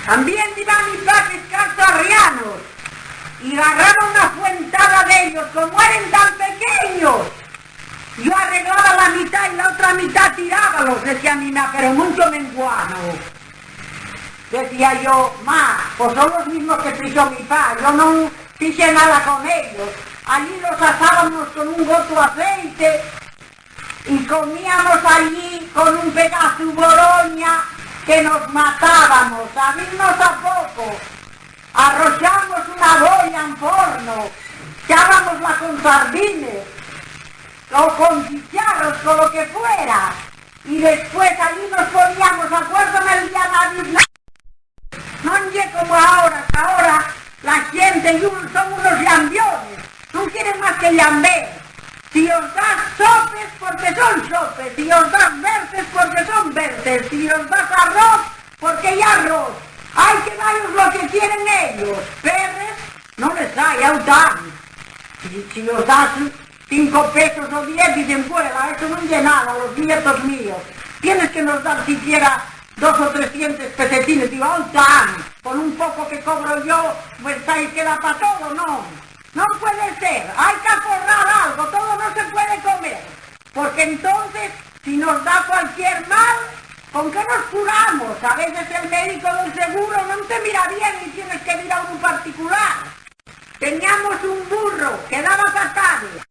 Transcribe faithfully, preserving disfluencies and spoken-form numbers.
Tamién diba mi pa pescar sarrianos, y garraba una fuentada d'ellos, como eren tan pequeños, yo arreglaba la mitá y la otra mitá tirábalos, decía mi ma, pero muncho menguano. Decía yo, ma, pos son los mismos que fixo mi pa, yo nun fixe nada con ellos. Allí los asábamos con un goto aceite y comíamos allí con un pedazu boroña que nos matábamos, abrirnos a poco, arroxábamos una boya en forno, echábamosla con sardines o con chicharros, con lo que fuera, y después allí nos poníamos, acuérdome el día Navidad. Non ye como ahora, que ahora la xente y un- son unos llambiones, non quieren más que llamber. Si os das sopes, porque son sopes, si os das vertes, porque son vertes, si os das arroz, porque ye arroz. Hai que dallos lo que quieren ellos, perres non les hai, aután. Si, si os das cinco pesos o diez, dicen, "Vuela, eso non ye nada, los nietos míos. Tienes que nos dar siquiera dos o trescientos pesetines". Digo, "Aután, con un poco que cobro yo, pues ahí queda pa todo, non? Non puede ser, hai que aforrar algo, todo no se puede comer, porque entonces, si nos da cualquier mal, ¿con qué nos curamos? A veces el médico del seguro non te mira bien y tienes que ir a un particular". Teníamos un burro que daba patadas.